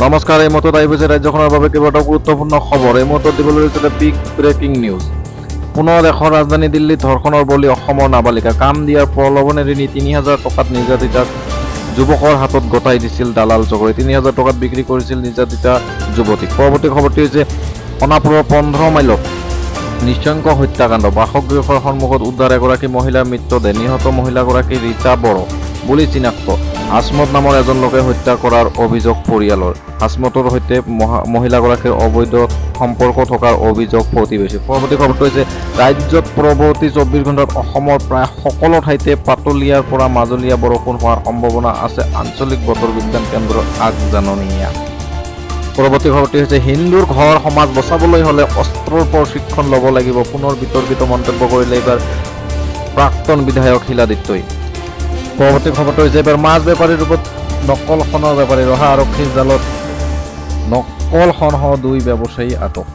নমস্কাৰ, এই মুহূৰ্তত আহি গৈছে ৰাজ্যখনৰ বাবে কেইবাটাও গুৰুত্বপূৰ্ণ খবৰ। এই মুহূৰ্তত দিবলৈ লৈছিলে বিগ ব্ৰেকিং নিউজ। পুনৰ দেশৰ ৰাজধানী দিল্লীত ধৰ্ষণৰ বলি অসমৰ নাবালিকা। কাম দিয়াৰ প্ৰলোভন এৰি 3000 টকাত নিৰ্যাতিতাক যুৱকৰ হাতত গতাই দিছিল দালাল চক্ৰই। 3000 টকাত বিক্ৰী কৰিছিল নিৰ্যাতিতা যুৱতীক। পৰৱৰ্তী খবৰটি হৈছে সোণাপুৰৰ 15 মাইলত নৃশংস হত্যাকাণ্ড। বাসগৃহৰ সন্মুখত উদ্ধাৰ এগৰাকী মহিলাৰ মৃতদেহ। নিহত মহিলাগৰাকী ৰীতা বড়ো বুলি চিনাক্ত। হাসমত নামৰ এজন লোকে হত্যা কৰাৰ অভিযোগ পৰিয়ালৰ। হাসমতৰ সৈতে মহিলাগৰাকীৰ অবৈধ সম্পৰ্ক থকাৰ অভিযোগ প্ৰতিবেশী। পৰৱৰ্তী খবৰটো হৈছে ৰাজ্যত পৰৱৰ্তী 24 ঘণ্টাত অসমৰ প্ৰায় সকলো ঠাইতে পাতলীয়াৰ পৰা মজলীয়া বৰষুণ হোৱাৰ সম্ভাৱনা আছে, আঞ্চলিক বতৰ বিজ্ঞান কেন্দ্ৰৰ আগজাননীয়া। পৰৱৰ্তী খবৰটি হৈছে হিন্দুৰ ঘৰ সমাজ বচাবলৈ হ'লে অস্ত্ৰৰ প্ৰশিক্ষণ ল'ব লাগিব। পুনৰ বিতৰ্কিত মন্তব্য কৰিলে এইবাৰ প্ৰাক্তন বিধায়ক শিলাদিত্যই। পৰৱৰ্তী খবৰটো হৈছে এইবাৰ মাছ বেপাৰীৰ ৰূপত নকল সোণৰ বেপাৰী। ৰহা আৰক্ষীৰ জালত নকল সোণসহ দুই ব্যৱসায়ী আটক।